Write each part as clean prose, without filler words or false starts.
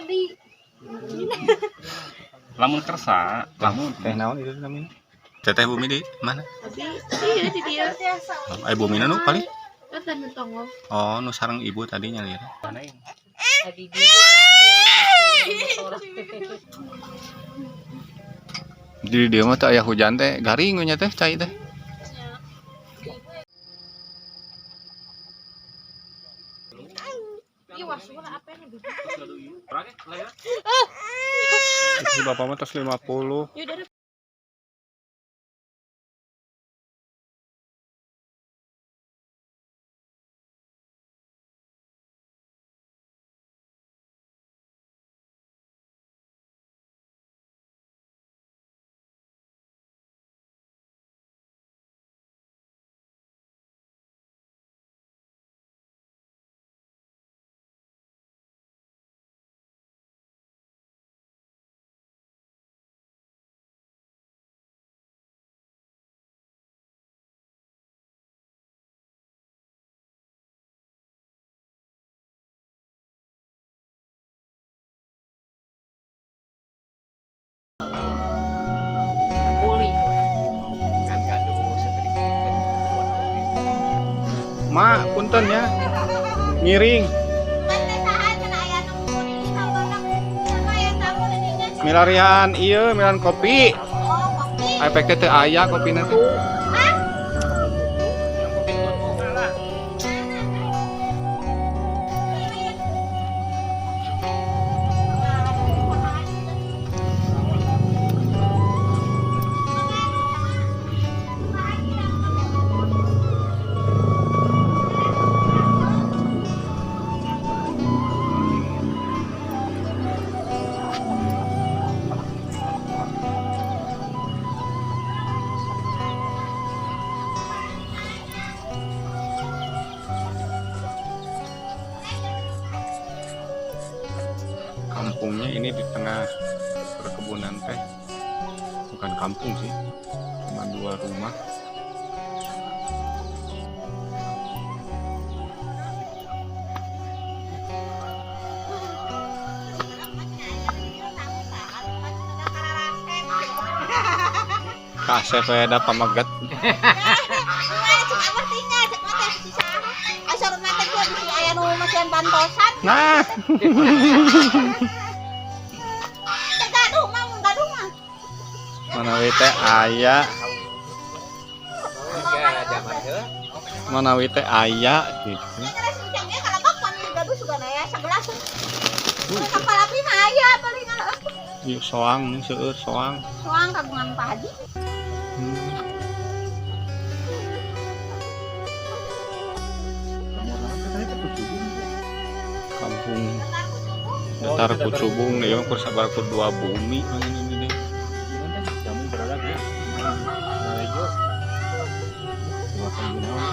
Edi. Lamun kersa, lamun Teh naon itu namanya? Teteh Bumi di mana? Abi, iya di dia. Oh, eh Bumi nu paling. Eta nu tongol. Oh, nu sareng ibu tadi nyalir. Tadi dia. Jadi dia mah teu aya hujan teh, garing we nya teh cai teh. Iya wasuna apa ini? Si bapak mah tos 50. Ya udah. Kuli. Ma, punten ya. Ngiring. Milarian ieu, milarian kopi. Efeknya teu aya kopina teh. Kampungnya ini di tengah perkebunan teh. Bukan kampung sih, cuma dua rumah. Kasep we da pameget. Nah, mana we teh aya, mana we teh aya gitu. Ieu soang nih seueur soang. Soang kagungan Pak Haji. Kampung datar Kucubung nih, kur sabar kur dua bumi ini deh. Jamu berada ya. Marejo. Dua kali naon.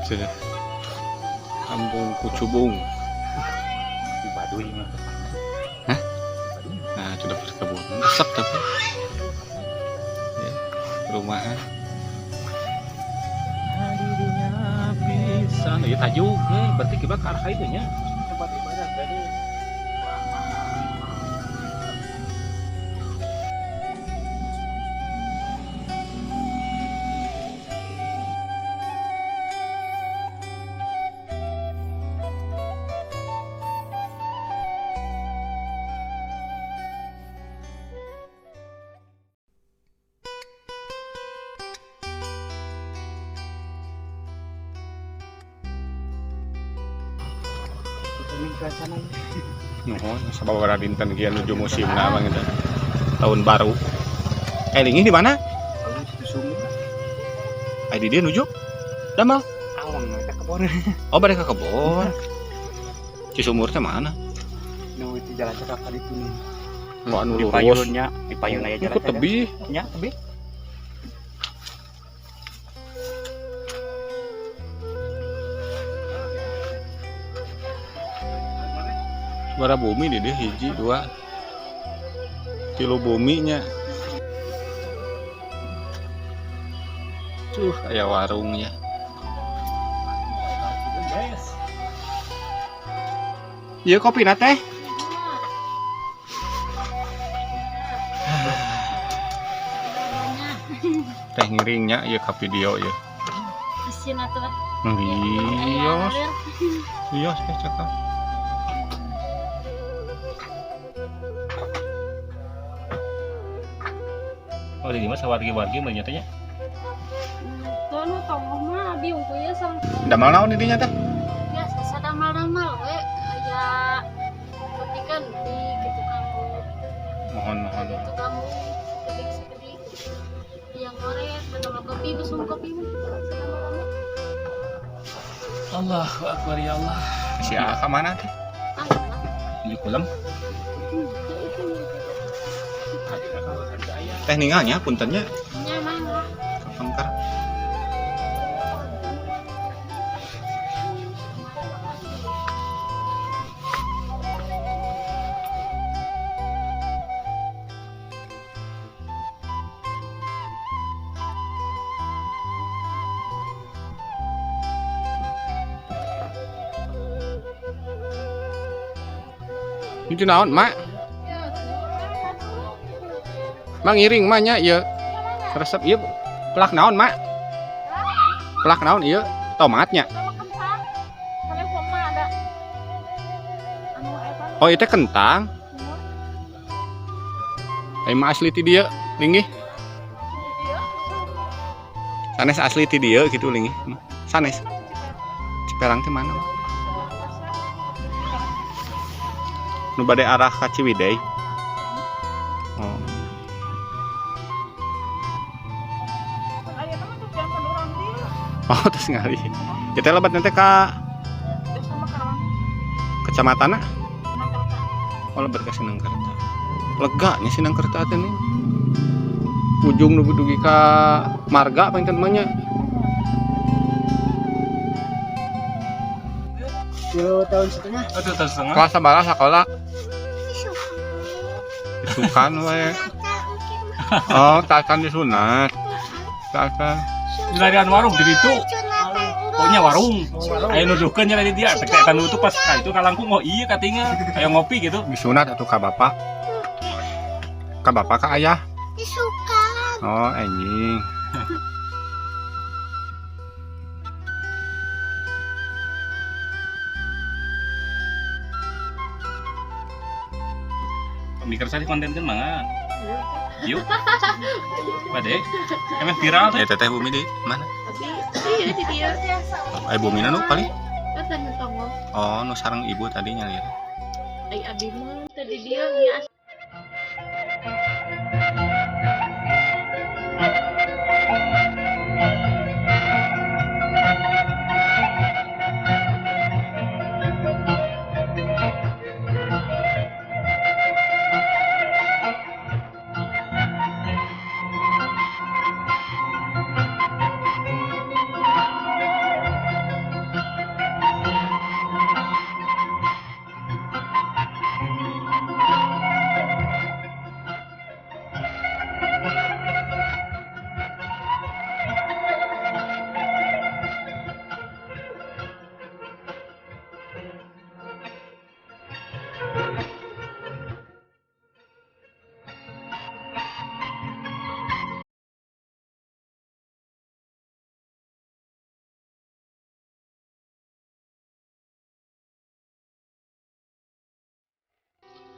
Sudah. Kampung Kucubung. Di Baduy mah. Hah? Nah, itu udah perkebunan. Resep tapi. Ya, perumahan. Dirinya pisan. Ieu tajuk, berarti kita ke arah itu nya. Tempat ibadah tadi. Nuhun, sababaraha dinten kieu nuju musimna bang itu. Tahun baru. Eh, linggih di mana? Eh, di dia nuju? Damal. Awang mereka kebon. Oh, balik ke kebon. Cisumur teh mana? Nu di jalan cakap kali itu nih. Nu anu Di lurus. payunnya, di payun aya jalan Ikut tebih. Nya tebih. Bara bumi di dieu hiji dua tilu buminya. Tuh aya warungnya. Ieu kopina teh. Teh ngiringnya ieu ka video ieu. Isin atuh. Iya. Iya, teh cakep. Oh, di mah sawargi-wargi mah nya teh nya. Tuh nu tonggoh mah abi unggul ya sareng. Damel naon di dinya teh? Biasa sadamal-damal we aya ketikan di kitu kanggo. Mohon-mohon. Kitu kanggo sekedik-sekedik. Yang ngoret damel kopi besung kopi mah sadamal-damal. Allahu akbar ya Allah. Si A ka mana teh? Ah, Di kolam. Teh ningalnya puntennya nya mangga. Kepengker. Itu naon, Mak? Mak ngiring mah nya ieu. Resep ieu pelak naon, Mak? Pelak naon ieu? Tomatnya. Oh, itu kentang. Ai mah asli ti dieu, linggih. Sanes asli ti dieu kitu linggih. Sanes. Ciperang teh mana? Nu bade arah ka Ciwidey. Oh. Oh, terus ngali. Kita lebat nanti ke kecamatan. Oh, lebat ke Sinangkerta. Lega nya Sinangkerta teh nih. Ujung nu dugi ka Marga panginten mah nya. 3,5 tahun. Oh, 3,5 tahun. Kelas sabaraha sakola? Isukan we. Oh, tacan disunat. Tacan. Dilarian warung di ditu. Pokoknya warung. Ayo nuduhkeun nya di dia. Tek eta nu pas ka itu kalangkung oh iya katingal. Ayo ngopi gitu. Disunat atuh ka bapak. Ka bapak ka ayah? Disukan. Oh, anjing. Mikir saya konten kan mangga. Yuk. Bade. Emang viral teh. Ya teteh bumi di mana? Iya di dia. Eh bumi nu paling. Kan tonggoh. Oh, nu sareng ibu tadinya lihat. Ai abi mah tadi dia nya.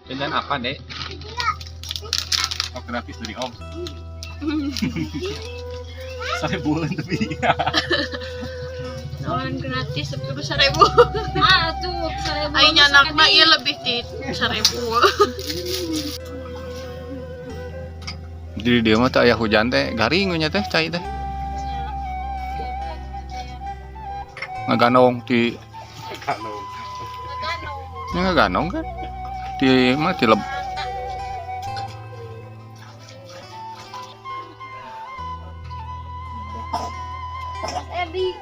Jajan apa, Dek? Oh, gratis dari Om. 1000 tapi. Nawaran gratis tapi 1000. Ah, tuh 1000. Aing anak mah ieu lebih di 1000. Jadi dia mah teh aya hujan teh garing we nya teh cai teh. Ngaganong di nya ngaganong kan? Di mah di leb. Edi.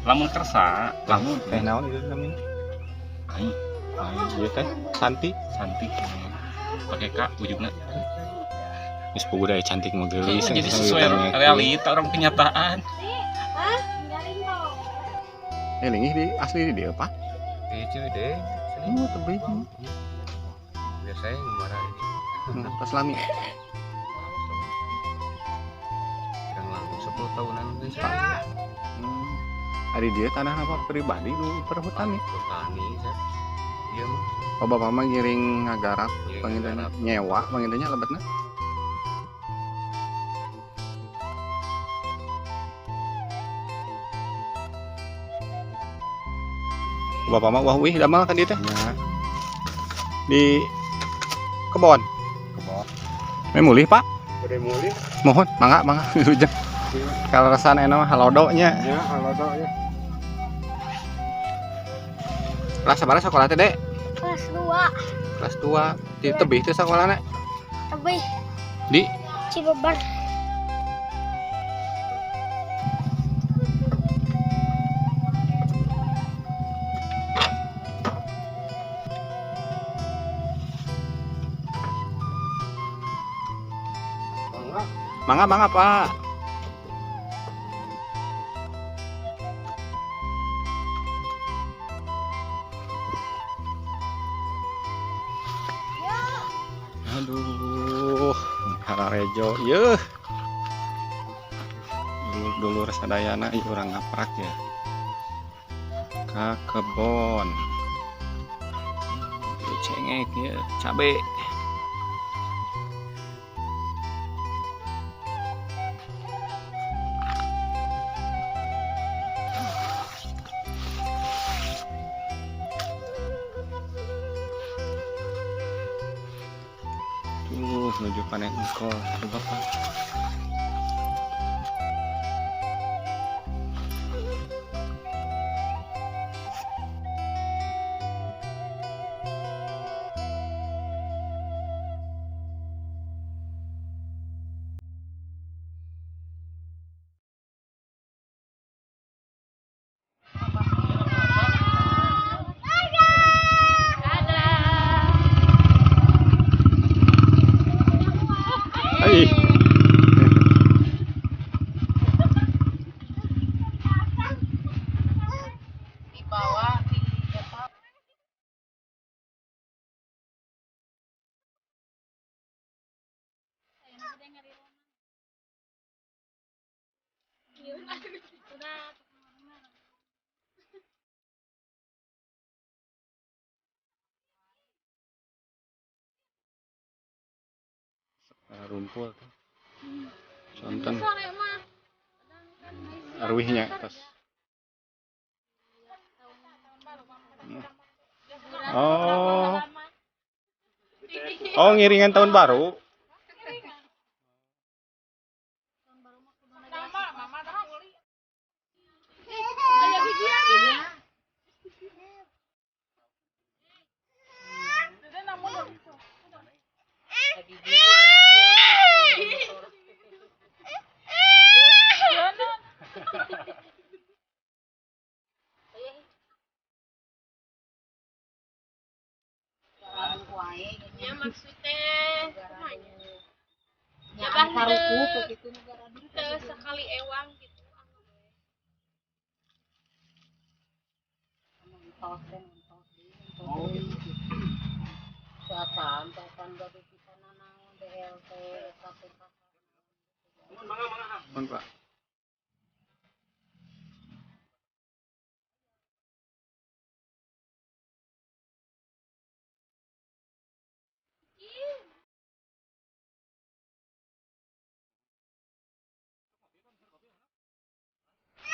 Lamun kersa, lamun Teh naon itu namanya? Ai, Ieu teh Santi. Santi. Pakai K ujungna. Geus puguh da cantik mah geulis. Jadi sesuai realita orang kenyataan. Tinggalin dong. Eh lingih di asli di dieu, Pak. Di Ciwidey. Oh, tebih. Biasanya marah ini. Tos lami. Yang lalu 10 tahunan mungkin sih. Ari dia tanah apa pribadi nu perhutani? Petani saya. Iya mah. Oh, bapak mah ngiring ngagarap Ngiring panginten ngagarap. nyewa pangintennya lebetna. Bapak mah wah wih damel kan dieu teh. Di kebon. Kebon. Mulih, Pak. Udah mulih. Mohon, mangga mangga ujang. Kaleresan enak mah halodo nya. Ya, halodo ya. Kelas sabaraha sekolah teh, Dek? Kelas 2. Kelas 2. Di tebih teh sekolahna. Tebih. Di Cibeber. Mangga mangga, Pak. Aduh, Hararejo, yeuh. Dulur-dulur sadayana ieu urang ngaprak ya. Ka kebon. Ieu cengek ya, cabe. Tuh, menuju panen engkol. Tuh, Bapak. Hai. Di bawah di apa? Rumpul tuh. Sonten arwihnya atas. Oh. Oh, ngiringan tahun baru. Ya maksudnya ya bah teu sekali ewang gitu. Mohon, Pak.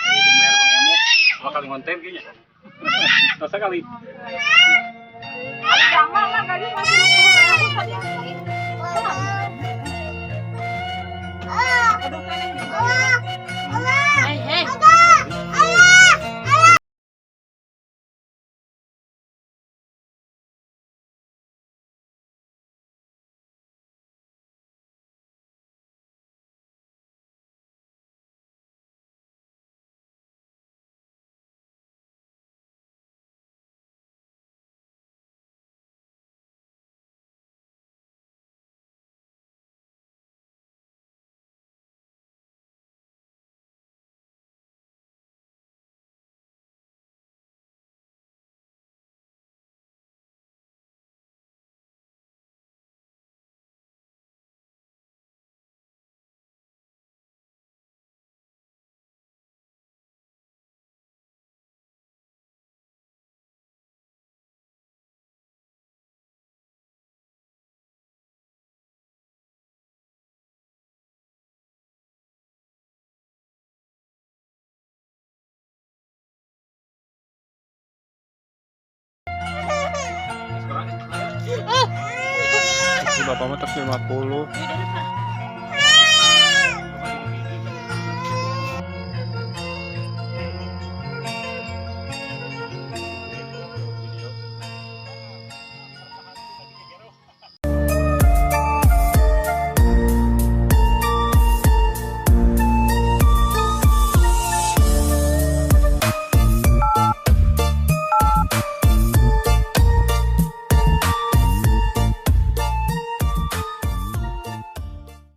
Ayo jeung bayar Bang Emo. Bakal ngonten kayaknya. Masa kali. Hei, hei. Bapak mah tos 50. Udah, Pak.